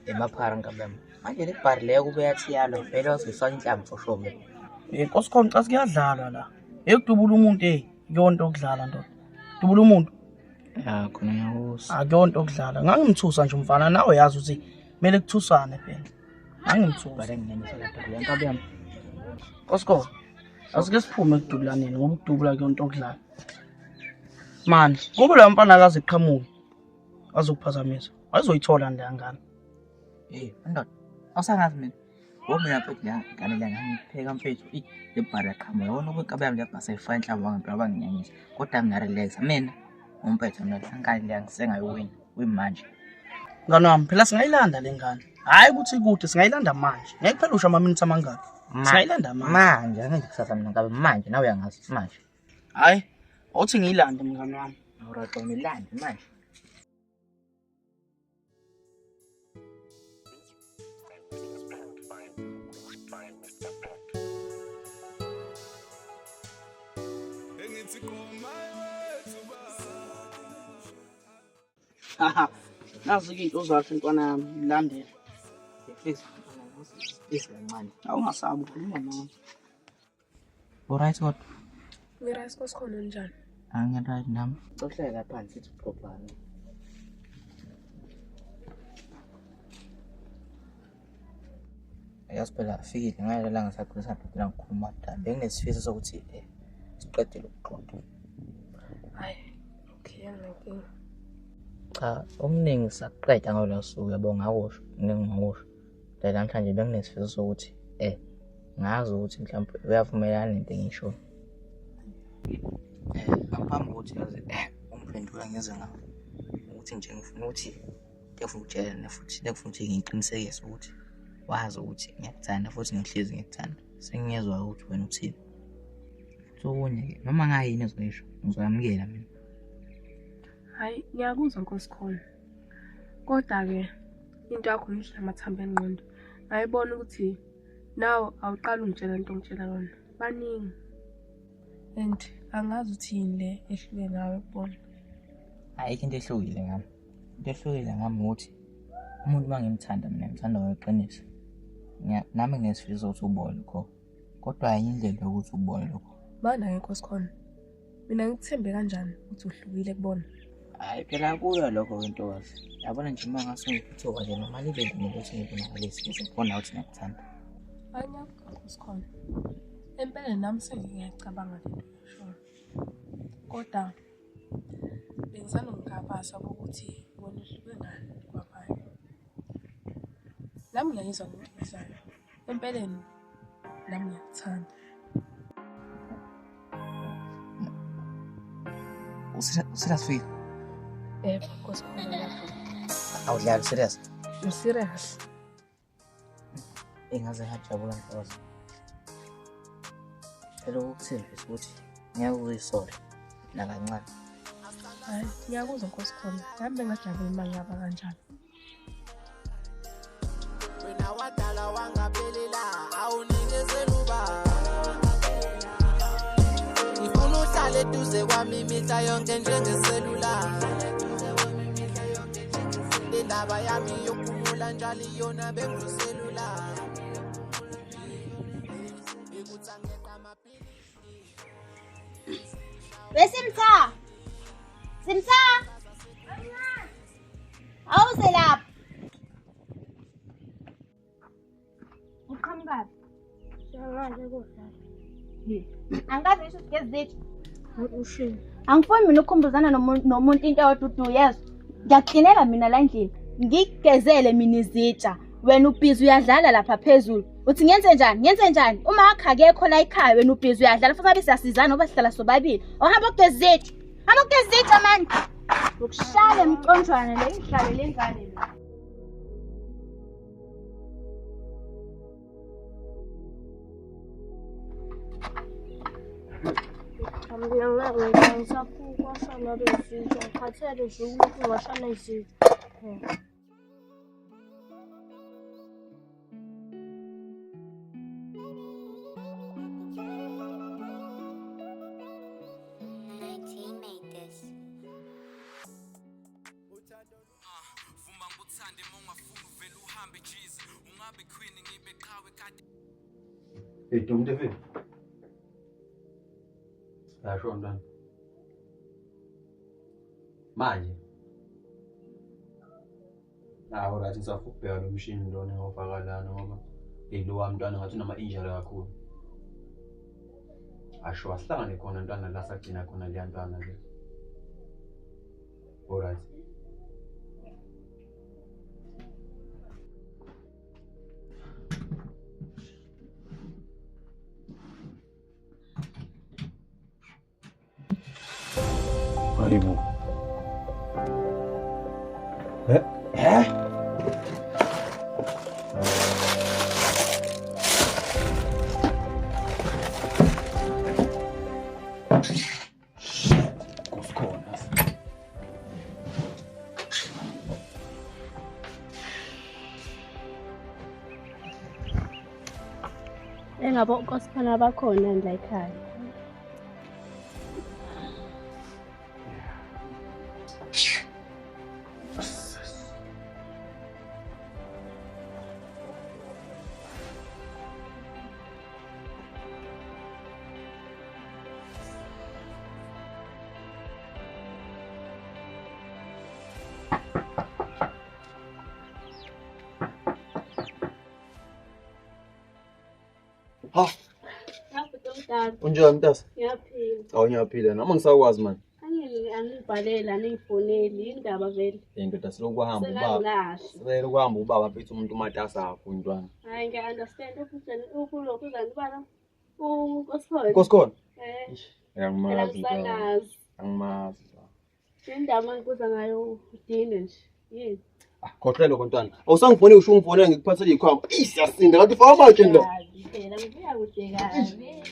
Emaphara nkabema. Manje le bhari leyo kube yathi yalo vele wazoyifaka inhlamvu for sure mina. Eh Nkosi khona xa kuyadlalwa la. Ekudubula umuntu eh kuyonto okudlala ndoda. Dubula umuntu. Ya khona ngiyakuzwa. Akuyonto okudlala. Ngangimthusa nje umfana nawe yazi ukuthi kumele kuthusane phela. Angimthusa. Bhari ngingenisa lapha kuya nkabi yami. Nkosi asike siphume ekudubulaneni ngoba ukudubula kuyonto okudlala. Mani, kube lo mfana akaze eqhamuke azokuphazamisa. Wayezoyithola nje ngane. Hey, ndoda. Awusangazi mina. Ngoba mina mfethu la ngane la ngangipheka mfethu. I le bhari yaqhamuka. Yabona ukuthi yami le bhasi ayifaka inhlamvu ngempela banginyanyisa. Kodwa ngiyarelaxa mina. Umpetha mina la ngane le ngisengayowina. Kuyimanje. Mngani wami, phela singayilanda le ngane. Hhayi ukuthi ikude, singayilanda manje. Ngeke phela usho amaminithi amangaki. Singayilanda manje. Manje angeke kusasa mina ngabe manje nawe uyangazi manje. Hhayi, awuthi ngiyilande mngani wami. Alright, ngilande manje. Nazi-ke into zakho ntwana yami, ngilandele. Please, please kancane. Awungasabi ukhuluma nami. Uright kodwa? Ngiright kosikhona njani? Angiright nami. Cohlala lapha phansi sithi uxoxane. Yazi phela fikile ngalelo langa sagcina sadedela ngikhuluma kudala. Benginesifiso sokuthi siqedele ukuxoxa. Hayi, okay, anginankinga. Cha, okuningi sakuqeda ngalo suku yabo ngakusho, kuningi ngakusho. Phela namhlanje benginesifiso sokuthi ngazi ukuthi mhlawumbe uyavumelana nento engiyishoyo. Ngaphambi kokuthi yazi ungiphendula ngize ngawo ukuthi nje ngifuna ukuthi ngifuna ukutshela futhi ngifuna ukuthi ngiqinisekise ukuthi wazi ukuthi ngiyakuthanda futhi ngiyohlezi ngikuthanda. Sengiyezwa ukuthi wena uthini. Futhi okunye-ke noma ngayini ezoyisho ngizoyamukela mina. Hhayi, ngiyakuzwa Nkosikhona. Kodwa-ke into yakho ngidla amathambo engqondo. Ngayibona ukuthi nawe awuqali ungitshela into ongitshela yona. Baningi. And angazi ukuthi yini le ehluke ngawe kubona. Ayikho into ehlukile ngami. Into ehlukile ngami ukuthi umuntu uma ngimthanda mina ngimthanda ngokweqiniso. Nami nginesifiso sokuthi ubone lokho. Kodwa enye indlela yokuthi ubone lokho. Mana-ke Nkosikhona. Mina ngikuthembe kanjani ukuthi uhlukile kubona? Hayi phela kuyo lokho ntokazi. Yabona nje uma ngase ngiphuthuma nje noma libe linye ukuthi ngibonakalise ngizobona ukuthi ngiyakuthanda. Hayi ngiyakuzwa Nkosikhona. Empeleni nami sengiyayicabanga le nto oyishoyo. Kodwa bengisanokungabasa kokuthi wena uhluke ngani kwabanye. Nami ngiyayizwa le nto oyidlayo. Empeleni nami ngiyakuthanda. Userious Fika? Yebo, Nkosi khona. Awudlali serious? I'm serious. Engaze ngajabula ntokazi. Cela ukukuthembisa ukuthi ngeke uzisole nakancane. Hayi, ngiyakuzwa Nkosi khona. Nami bengajabula uma ngingaba kanjalo. Wena wadala wangaphelela awunikezeli uba ngifuna uhlale eduze kwami imihla yonke njengeselula le ndaba yami yokuphumula njalo iyona benguselula Wesimtha. Simtha. Awuze lapha. Uqhamukaphi? Siyangale kodlala. Angikaze ngisho ukuthi ngezitsha. Ushini. Angifuni mina ukukhumbuzana nomuntu into eyodwa udu yezwa. Ngiyakuklinela mina la endlini. Ngikugezele mina izitsha. Wena ubhizi uyadlala lapha phezulu. Uthi ngenze njani? Ngenze njani? Uma akho akekho la ekhaya wena ubhizi uyadlala futhi abe siyasizana ngoba sihlala sobabili. Awuhamba ukugeza izitsha. Hamba ukugeza izitsha mani. Ukushaya emconjwana le idlale lengane le. Mina ngisakukwashana lezitsha, ngikhathele nje ukuthi ngwashana izitsha. Hey, Dom David. Yasho mntwana. Manje. Nawo right ngisafuna ukubheka lo mshini lona engawufaka lana ngoba hey lo wami mntwana ngathi unama-injury kakhulu. Asho asihlangane khona mntwana la sagcina khona leya ntwana le. Alright. Hayibo. Eh? Kusikhona. Engabo nkosikhona bakhona la ekhaya. Ha. Unjani mntase? Ngiyaphila. Awu ngiyaphila nami ngisakwazi manje. Angibhalela ningifoneli indaba vele. Indoda silokuhamba ubaba. Silokuhamba ubaba mfethu umuntu umatasa kakhulu ntwana. Hayi ngiya understand ukulokhu uzani ubaba uNkosikhona. Nkosikhona? Eh. Angimazi. Angimazi. Indaba engikuza ngayo udine nje. Yini? Ah, khohlwa lokho ntwana. Awusangifone usho ungifonela ngikuphathele ikhwama. Isiyasinda kanti ufaka amatshe ndo. Phela ngibuya kude kabi.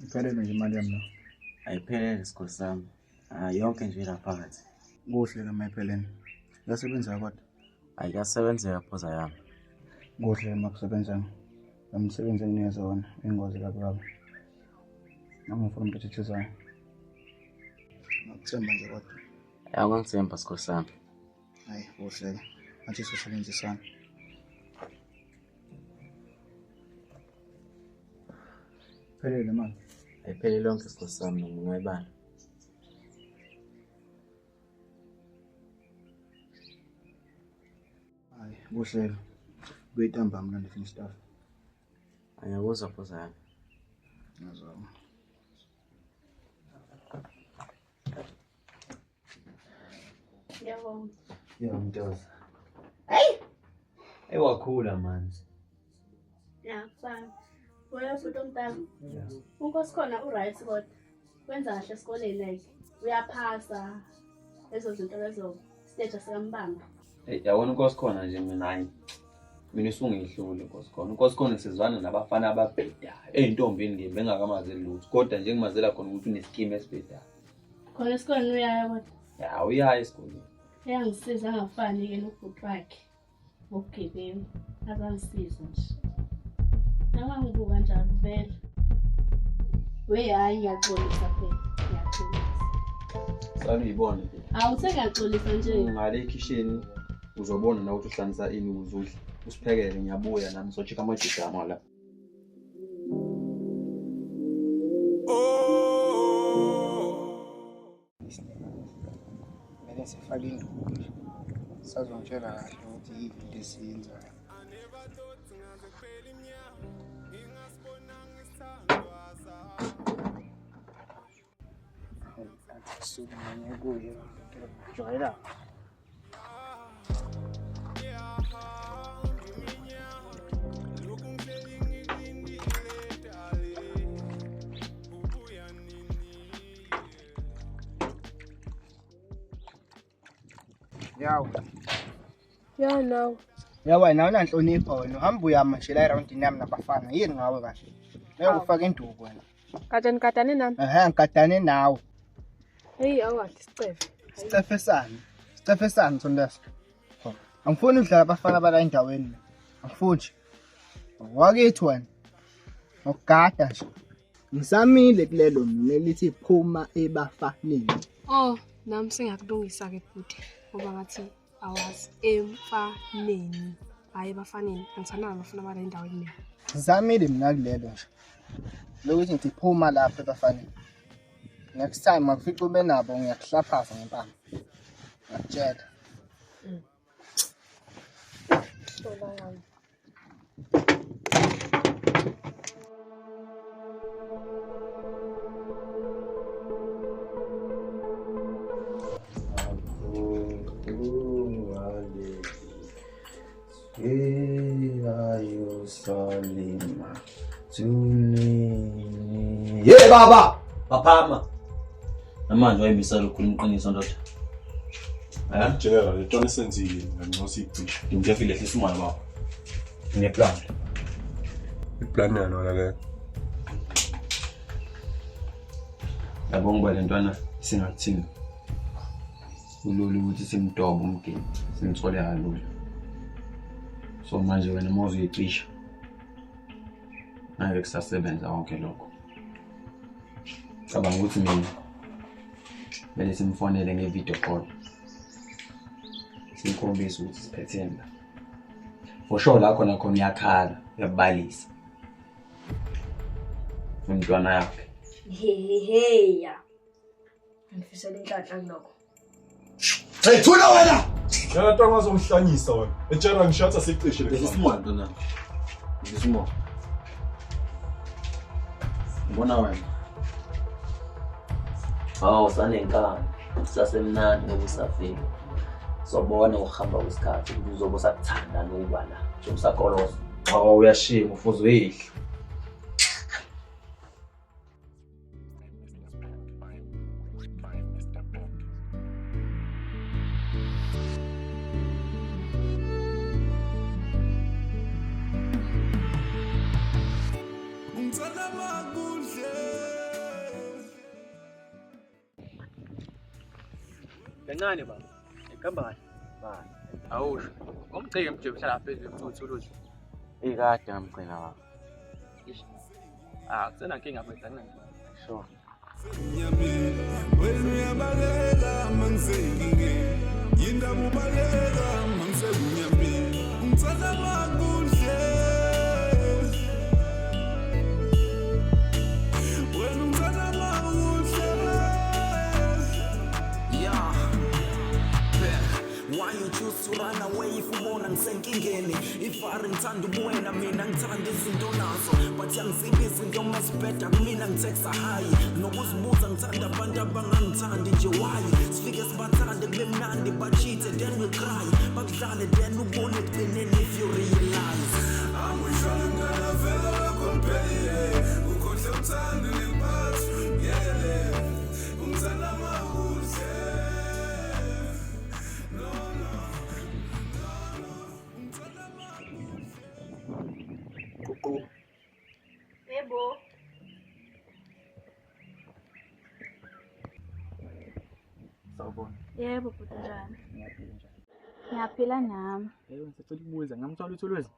Iphelele nje imali yami la. Ayiphelele sikhulu sami. Yonke nje la phakathi. Kuhle ke mayiphelele. Iyasebenza kodwa. Ayikasebenzeka phoza yami. Kuhle makusebenza. Lo msebenzi enginikeza wona ingozi kabi kabi. Nami ngifuna umuntu othuthuzayo. Ngakuthemba nje kodwa. Awungithemba sikhulu sami. Hayi kuhle ke. Ngathi sisebenzisana. Phelele manje. Ayiphelele yonke sikhulu sami ngingayibala. Hayi kuhle. Kuyintambama la ndifuna staff. Angiyakuzwa phoza yami. Ngiyazwa. Ngiyabonga. Yebo mntoza. Hey! Ewakhula manje. Ngiyakubanga. Wena futhi omntana. UNkosikhona u-right kodwa. Wenza kahle esikoleni like uyaphasa lezo zinto lezo stage asikambamba. Hey, yabona uNkosikhona nje mina hayi. Mina usungihlule uNkosikhona. UNkosikhona sizwana nabafana ababhedayo. Eyintombini nje bengakamazeli lutho kodwa nje ngimazela khona ukuthi uneskimu esibhedayo. Khona esikoleni uyaya kodwa. Ya uyaya esikoleni. Uyangisiza angafani ke nobhuti wakhe ngobugebengu. Azangisiza nje. Nangangibuka njalo vele. We hayi ngiyaxolisa phela. Ngiyaxolisa. Sani uyibone nje. Awuthe ngiyaxolisa nje. Ngale ekhishini uzobona na ukuthi uhlanisa ini ukuze udle. Usiphekele ngiyabuya nami ngizochecka amajidama la. Sifake induku nje. Sazongitshela kahle ukuthi yini lesiyenzayo. Jwayela. Yaw. Ya nawe. Ya wena awunanhlonipho wena, uhamba uyama nje la erawundini yami nabafana. Yini ngawe kahle? Ngeke ufake induku wena. Kade nigadane nami? Ehhe, ngigadane nawe. Hey, awahle sicefe. Sicefe sani? Sicefe sani Thondasa? Angifuni udlala abafana bala endaweni mina. Angifuni. Wakithi wena. Ngokugada nje. Ngisamile kulelo mina elithi phuma ebafaneni. Oh, nami sengakulungisa ke bhuti ngoba ngathi awazi emfaneni. Hayi ebafaneni, angithanda abafana bala endaweni mina. Ngisamile mina kulelo nje. Lokuthi ngithi phuma lapha ebafaneni. Next time makufica ube nabo ngiyakuhlaphaza ngempama. Ngiyakutshela. Hlola yami. Ye baba, baphama. Namanje wayimisela ukukhuluma iqiniso ndoda. Eh? General, le ntwana esenzile ngancosa icishe. Ngimjefile hlisa umoya baba. Ngine-plan. I-plan yani wena leyo? Yabo ngoba le ntwana singathini. Kulula ukuthi simdobe umgeni, simthole kalula. So manje wena uma uzoyicisha ngeke kusasebenza konke lokho. Cabanga ukuthi mina kumele simfonele nge-video call. Simkhombise ukuthi siphetheni la. For sure la khona khona uyakhala, uyabalisa. Umntwana yakhe. Heheya. Ngifisela inhlanhla kulokho. Hey, thula wena! Yana ntwana wazongihlanyisa wena. Etshela ngishatha sicishe le. Isimoya ntwana. Isimoya. Ngibona wena. Hawu sanenkani. Sasemnandi ngoba usafika. Sobona ukuhamba kwesikhathi ukuthi uzobe usakuthanda nokuba la. Njengoba usakoloza. Hawu uyashima ufuze uyihla. Kancane baba. Ikhamba kahle. Baba. Awusho. Umgcike mjebe uhlala phezulu uthuluzi. Ikade ngamgcina baba. Ish. Ah, kusenankinga mfethu akunankinga. Sure. Wena uyabaleka mangisenkingeni, yindaba ubaleka mangisebunyameni, ngithanda makuhle. Wena ungithanda makuhle. Yeah. Why you choose to run away if ubona ngisenkingeni? If ari ngithanda ubuwena mina ngithanda izinto nazo, but yangiziba izinto masibheda kumina ngitexa high. Nokuzibuza ngithanda abantu abangangithandi nje why? Sifike sibathande kube mnandi but-cheat then we cry. Bakudlale then ubone ekugcineni if you realize. Angishona mntwana vele compare, ukhohle uthando nempatho, yeah. Ungithanda makuhle. Guqu. Yebo. Sawubona. Yebo bhuti, njani? Ngiyaphila njani? Ngiyaphila nami. Yebo, ngisacela ukubuza, ngamthola uThuluzi?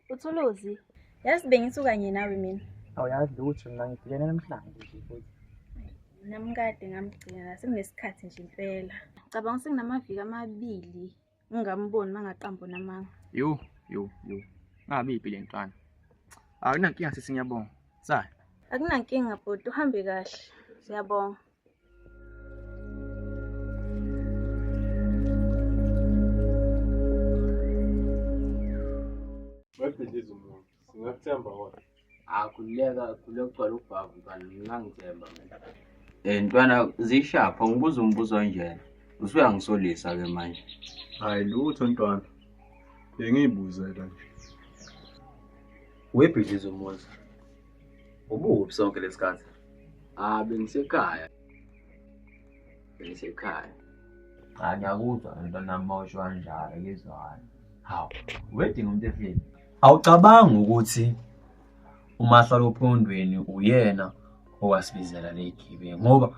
Uthuluzi. Yazi bengithi kanye nawe mina. Awuyazi lutho mina ngibhekene namhlanje nje futhi. Nami kade ngamgcina la sekunesikhathi nje impela. Cabanga sekunamaviki amabili ngingamboni mangaqambo namanga. Yo, yo, yo. Ngabe iphi le ntwana? Akunankinga sisi, ngiyabonga. Sayi. Akunankinga bhuti, uhambe kahle. Siyabonga. Webhidliza umuntu. Singakuthemba kodwa. Akhululeka khululeka ugcwala ubhavu mntwana ngingangithemba mina. Ntwana zishapha ngibuza umbuzo onjena. Usuyangisolisa ke manje. Hayi lutho ntwana. Bengiyibuzela nje. Webhidliza umuzi. Ubuphi sonke lesikhathi? Ah bengisekhaya. Bengisekhaya. Cha ngiyakuzwa ntwana mawusho kanjalo ngizwana. Hawu, wedinga umuntu efile. Awucabangi ukuthi uMahlala ophondweni uyena owasibizela le gibe ngoba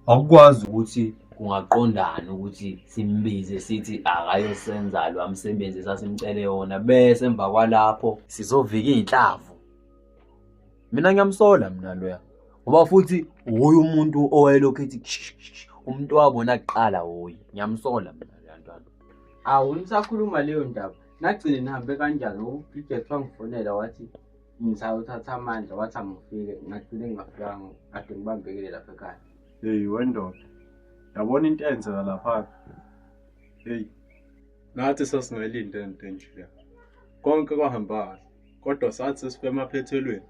akukwazi ukuthi kungaqondana ukuthi simbize sithi akayosenza lo msebenzi sasimcele wona bese emva kwalapho sizovika iy'nhlavu. Mina ngiyamsola mina loya ngoba futhi wuye umuntu owayelokhu ethi umuntu wabona kuqala wuye. Ngiyamsola mina loya ntwana. Awu nisakhuluma leyo ndaba. Nagcine nihambe kanjani ngoba uBridget wangifonela wathi ngisayothatha amandla wathi angifike ngagcine ngingafikanga kade ngibambekile lapha ekhaya. Hey wendoda. Yabona into eyenzeka lapha. Hey. Nathi sasingayilinde into enje le. Konke kwahamba kahle. Kodwa sathi sesifike emaphethelweni.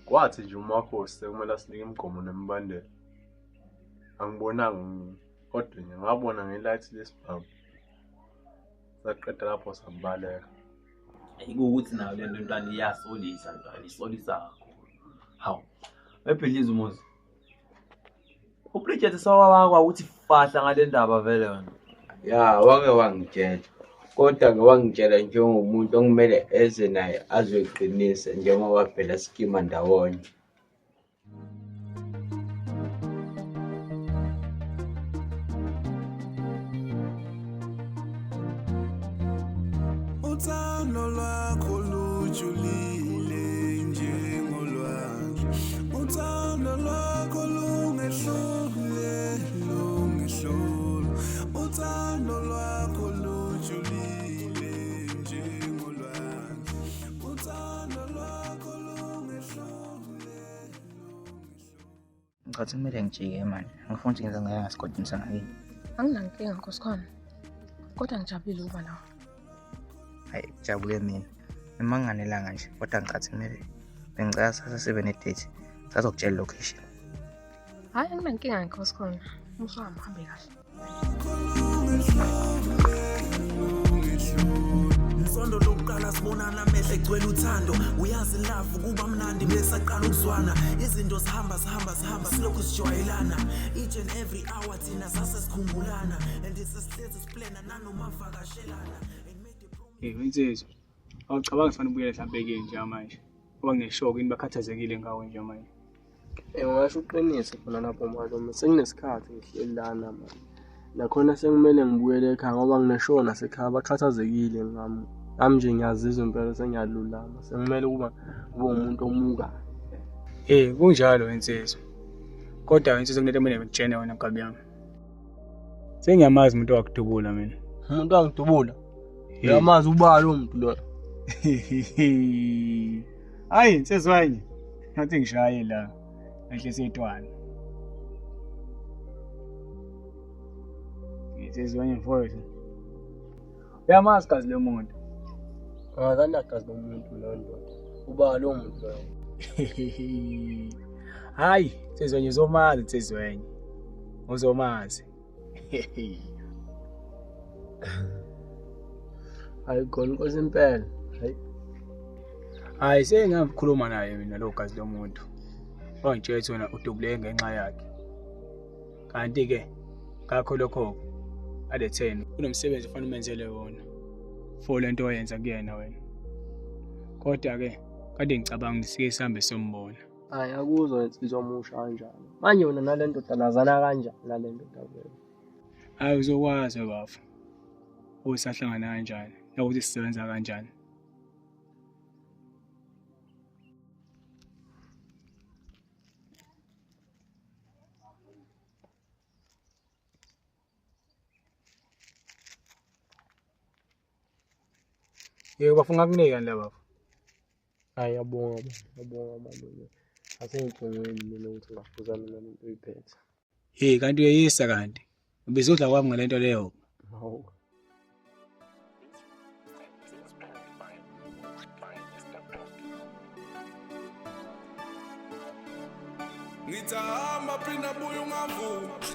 Kwathi nje uMakhosi sekumele asinike imigomo nemibandela. Angibonanga mina kodwa nje ngabona ngelight lesibhamu. Saqeda lapho sambaleka. Ikuwukuthi nayo le nto ntwana iyasolisa ntwana isolisa kakhulu. Hawu, webhidliza umuzi. UBridget sewawakwa ukuthi fahla ngale ndaba vele wena. Ya wake wangitshela. Kodwa-ke wangitshela njengomuntu okumele eze naye azoyiqinisa njengoba phela sikima ndawonye. Uthando lwakho lujulile njengolwandle. Uthando lwakho lungehlule, lungehlule. Uthando lwakho lujulile njengolwandle. Uthando lwakho lungehlule. Ngicathi kumele ngijike manje. Angifuni ukuthi ngenze ngayo ngasigodini sangakini. Anginankinga Nkosikhona. Kodwa ngijabulile ukuba nawe. Hayi kujabule mina. Noma nginganelanga nje kodwa ngicathi kumele bengicela sase sibe ne-date. Sazokutshela location. Hhayi anginankinga Nkosikhona. Umusa wami uhambe kahle. Ngisondo lokuqala sibonana amehlo egcwele uthando. Uyazi love kuba mnandi besaqala ukuzwana. Izinto zihamba zihamba zihamba silokhu sijwayelana. Each and every hour thina sase sikhumbulana and sesihlezi siplana nanoma vakashelana. Hey insizwa, awucabangi fanele ubuyele mhlampe ke njengamanje. Ngoba ngineshock yini bakhathazekile ngawe njengamanje. Ngingasho uqinise khona lapho malume, senginesikhathi ngihleli lana manje. Nakhona sekumele ngibuyele ekhaya ngoba ngineshow nasekhaya bakhathazekile ngami. Nami nje ngiyazizwa impela sengiyalulama, sekumele ukuba kube umuntu omukayo. Eh kunjalo insizwa. Kodwa insizwa kunento kumele ngikutshene wena nkabi yami. Sengiyamazi umuntu owakudubula mina. Umuntu wangidubula? Uyamazi ubani lo muntu lo? Hayi insizwa enye. Ngathi ngishaye la. Ngehlise itwana. Insizwa enye mfowethu. Uyamazi kazi lo muntu. Akanagazi lo muntu lo ndoda. Ubani lo muntu lo? Hayi, insizwa enye uzomazi insizwa enye. Uzomazi. Hayi khona Nkosi impela. Hayi. Hayi sengakhuluma naye mina lo gazi lomuntu. Wangitshela ukuthi wena udubuleke ngenxa yakhe. Kanti ke ngakho lokho aletheni kunomsebenzi ofanele umenzele wona for lento oyenza kuyena wena. Kodwa ke kade ngicabanga sike sihambe sombona. Hayi akuzwa insizwa omusha kanjani. Manje wena nale ndoda nazana kanjani nale ndoda vele? Hayi uzokwazi bafo. Usahlangana kanjani nokuthi sisebenza kanjani. Yebo bafo ngakunika la bafo. Hayi yabonga yabonga malume. Asengicongweni mina ukuthi ngaphuza mina lento oyiphethe. Hey kanti uyeyisa kanti. Ubizodla kwami ngalento leyo. Hawu. Ngithi ahamba phinda buya ungavuki.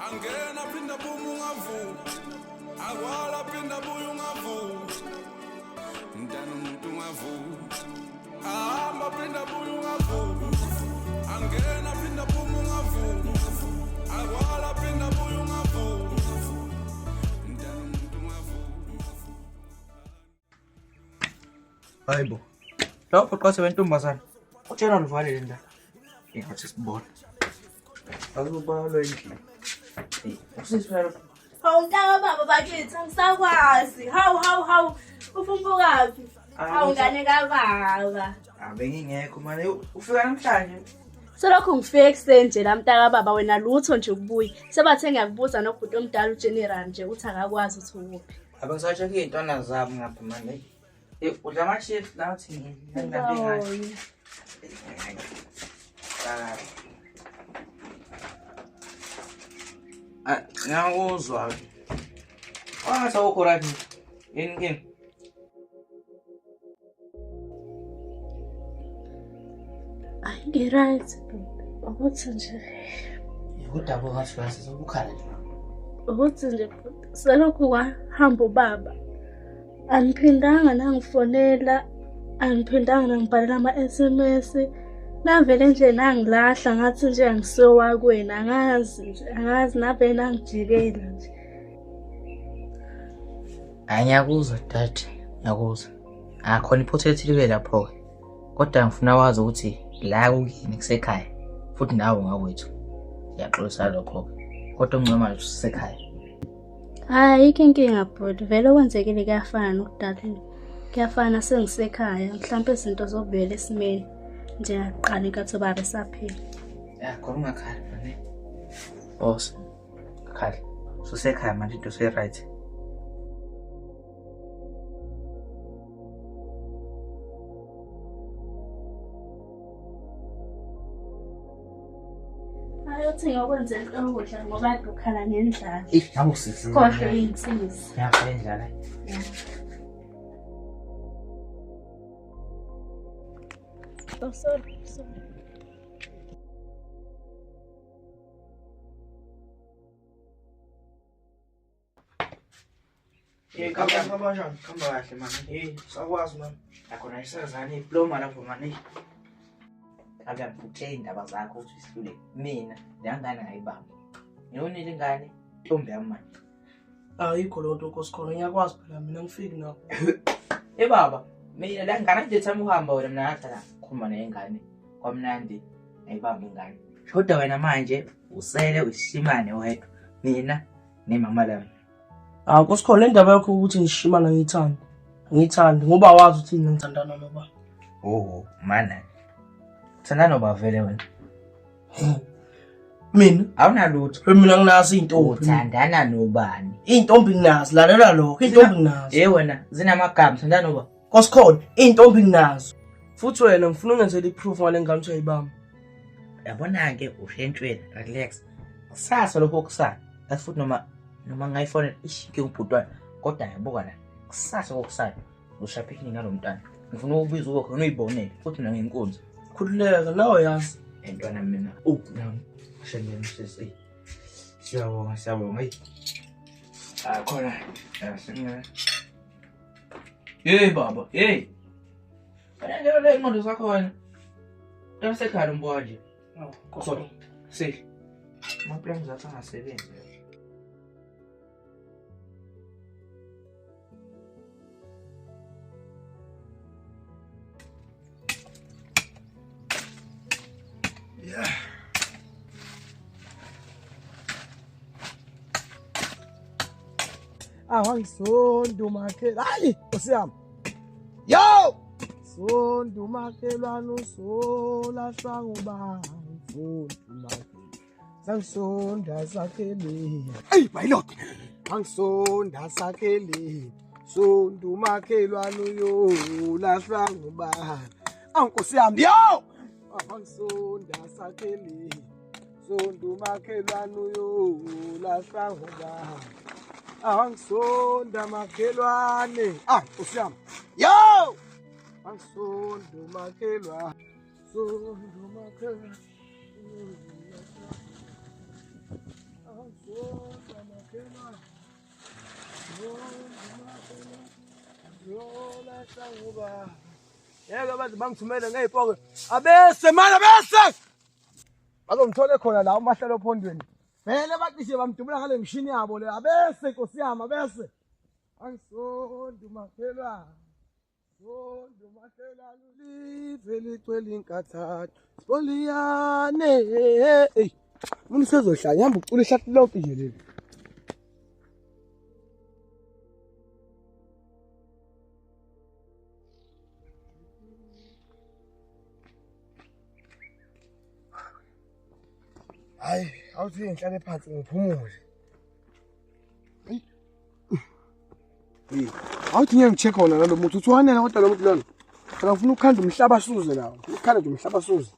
Angena phinda phuma ungavuki. Akwala phinda buya ungavuki. Mntana umuntu ungavuki. Ahamba phinda buya ungavuki. Angena phinda phuma ungavuki. Akwala phinda buya ungavuki. Mntana umuntu ungavuki. Hayibo. Lapho qase wentombazana. Utshela luvalele ndaba. Ingathi sibona. Akubalwa endlini. Usisi phela. Hawu mntaka baba bakithi angisakwazi. Hawu hawu hawu. Ufumbukaphi? Hawu ngane kababa. Abengingekho manje ufika namhlanje. Selokhu ngifike ekuseni nje la mntaka baba wena lutho nje ukubuya. Sebathe ngiyakubuza nobhuti omdala uGeneral nje uthi akakwazi ukuthi ukuphi. Abengisatshela iy'ntwana zabo ngapha manje. Udla ama-chips la uthi Ngiyabonga. Ngiyakuzwa. Wangathi awukho right yini inkinga? Ayi ngi-right bhuti. Ukuthi nje Udaba ngathi Francis ukukhala nje. Ukuthi nje bhuti selokhu kwahamba ubaba aniphindanga nangifonela, aniphindanga nangibhalela ama-SMS. Navele nje nangilahla ngathi nje angisiyowakwenu, angazi nje, angazi navele nangijikela nje. Hayi ngiyakuzwa dade, ngiyakuzwa. Akhona iphutha elithile lapho-ke. Kodwa ngifuna wazi ukuthi la kukini kusekhaya futhi nawe ngakwethu. Ngiyaxolisa lokho-ke. Kodwa okungcono manje usekhaya. Hhayi ayikho inkinga bhuti, vele okwenzekile kuyafana nokudalile. Kuyafana sengisekhaya, mhlampe izinto zobuyela esimeni njengakuqala inkathi ubaba esaphila. Ya khona ungakhali mane. Boss, ungakhali. Ususekhaya manje into se-right. Hayi uthi ngiyokwenzela ukudla ngoba kade ukhala ngendlala. Eyi, ngabe usisi. Khohlwe iy'nsizi. Ngiyafa indlala. Oh, sorry, sorry. Hey, khamba khamba kanjani? Khamba kahle mani. Hey, sakwazi mani. Nakhona isazane iploma lapho mani. Akuyabuthe indaba zakho ukuthi isihlule. Mina le ngane ngayibamba. Ngiyonile ingane, ntombi yami manje. Ayikho leyo nto Nkosi khona ngiyakwazi phela mina ngifiki nawe. Hey baba, mina la ngane nje thama uhamba wena mina ngahlala khuluma nengane. Kwamnandi ngayibamba ingane. Shoda wena manje usele uyishimane wedwa. Mina nemama lami. Ah Nkosi khona le ndaba yakho ukuthi ngishimana ngiyithanda. Ngiyithandi ngoba wazi ukuthi mina ngithandana noba. Oh, mana. Uthandana noba vele wena. Mina awunalutho. Mina nginazo iy'ntombi. Uthandana nobani? Iy'ntombi nginazo, lalela lokho, iy'ntombi nginazo. Eh wena zinamagama, uthandana noba? Nkosi khona, iy'ntombi nginazo. Futhi wena ngifuna ungenzele i-proof ngale ngane uthi uyayibamba. Yabona-ke ushentshwela, relax. Kusasa lokho kusasa. Yazi futhi noma ngayifonela ish inkinga ubhutwana kodwa yabuka la. Kusasa kokusasa ushaya picnic nalo mntwana. Ngifuna ukubiza ube khona uyibonele futhi mina ngiyinkunzi. Khululeka nawe yazi. Entwana mina. Nami. Shengeni sisi. Siyabonga, siyabonga. Hey. Ah khona. Sengine. Hey baba, hey. Wena nje le ngqondo zakho wena. Uyasekhaya umbuka nje. Sorry. Sihle. Ama-plans akho angasebenzi. Yeah. Awangisonto makhelwane. Hayi, Nkosi yami. Yo! Sonto makhelwane usolahlwa ngubani? Sonto makhelwane. Sangisonda sakhele. Ey, my lord. Angisonda sakhele. Sonto makhelwane uyolahlwa ngubani? Awu Nkosi yami. Yo! Angisonda sakhele. Sonto makhelwane uyolahlwa ngubani? Angisonda makhelwane. Ah, Nkosi yami. Yo! Angisonda makhelwane. Sonto makhelwane. Ngeke baze bangithumele ngey'poke. Abese mani abese! Bazongithola khona la umahlelo ophondweni. Vele bacishe bamdubula ngale mishini yabo le. Abese Nkosi yami abese. Angisondi makhelwane. Sondi makhelwane live ligcwele inkathathu. Spoliyane. Ey. Umuntu usezohlanya hamba ucula ihlathi lonke nje leli. Hayi, awuthi ngihlale phansi ngiphumule. Hey, awuthi ngeke ngi-check wona nalo muthi uthi wanele kodwa lo muntu lona. Phela ngifuna ukukhanda umhlaba suze la. Ukukhanda nje umhlaba suze.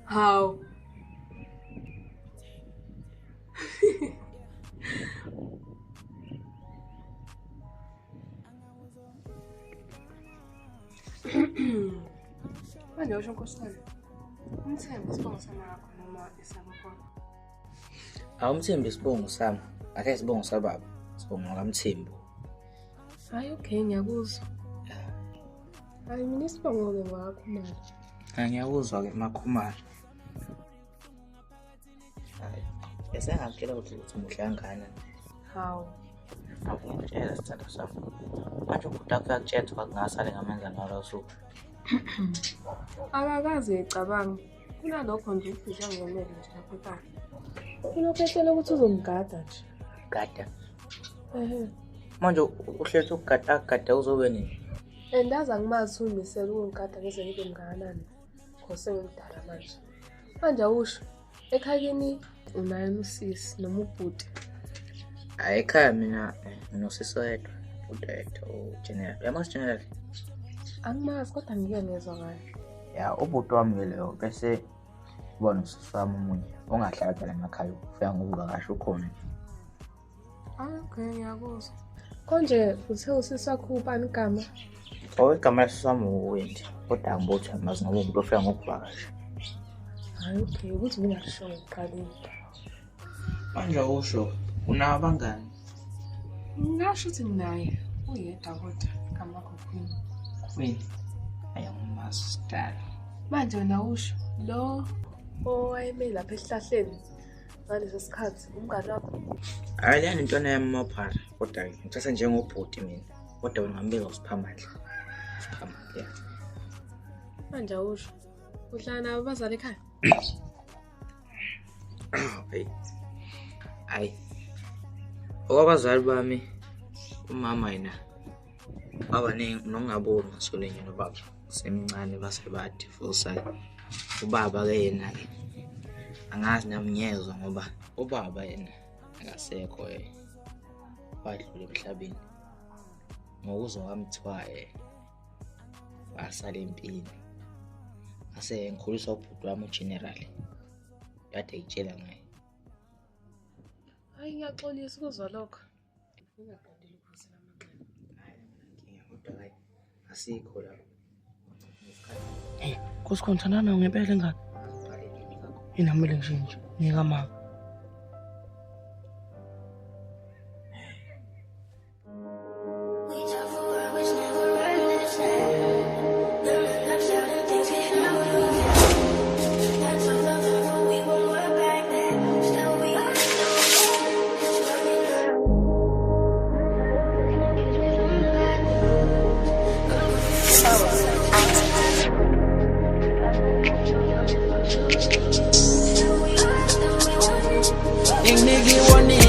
Hawu. Manje usho nkosikazi. Umthembu isibongo samakho noma esakwakhona. Awumthembi isibongo sami, ake isibongo sababa, sibongo kaMthembu. Hayi okay ngiyakuzwa. Hayi mina isibongo-ke ngwakaKhumalo. Hayi ngiyakuzwa-ke maKhumalo. Hayi, bese ngakutshela ukuthi ukuthi muhle kangakanani. Hawu. Ngiyakutshela sithandwa sami. Manje ubhuti wakho uyakutshela ukuthi kwakungasale ngamenza ngalo suku. Akakaze ecabange. Kunalokho nje ubhizi angenele nje lapha ekhaya. Ulokhu etshela ukuthi uzomgada nje. Gada. Ehhe. Manje uhlezi ukugada akugada uzobe nini? And aze angimazi uyimisele ukungigada ngize ngibe mngakanani. Ngoba sengimdala manje. Manje awusho, ekhaya kini unaye usisi noma ubhuti. Hayi ekhaya mina nginosisi oyedwa, udayetha uGeneral. Uyamazi uGeneral? Angimazi kodwa ngike ngezwa ngaye. Ya ubhuti wami ke leyo bese kuba nosisi wami omunye ongahlali phela emakhaya ufika ngokuvakasha ukhona nje. Hayi okay ngiyakuzwa. Konje uthe usisi wakho ubani igama? Oh igama lasisi wami uWendy kodwa angibothi amazi ngoba umuntu ofika ngokuvakasha. Hayi okay ukuthi ubungasho ekuqaleni. Manje awusho unawo abangani? Ngingasho ukuthi nginaye uyedwa kodwa igama lakho Queen. Queen. Hayi angimazi sidala. Manje wena usho lo owayeme lapha esihlahleni ngaleso sikhathi umngane wakho. Hayi leyana intwana yami maphara kodwa ke ngithatha njengobhuti mina kodwa wena ungambiza uSiphamandla. Siphamandla ya. Manje awusho uhlala nabo abazali ekhaya? Hayi. Hayi. Okwabazali bami umama yena waba nokungaboni ngasolinye nobaba semncane base badivosa. Ubaba-ke yena-ke angazi nami ngiyezwa ngoba ubaba yena akasekho wadlula emhlabeni. Ngokuzwa kwami kuthiwa wasala empini. Ngase ngikhuliswa ubhuti wami uGeneral. Kade ngitshela ngaye. Hayi ngiyaxolisa ukuzwa lokho. Ngingaqondile ukuphosela amanxeba. Hayi kodwa hayi asikho lapho. Hey, Nkosi khona thandana nayo ngempela ingane. Yini amele ngishintshe, nika mama. Nginike iwarning.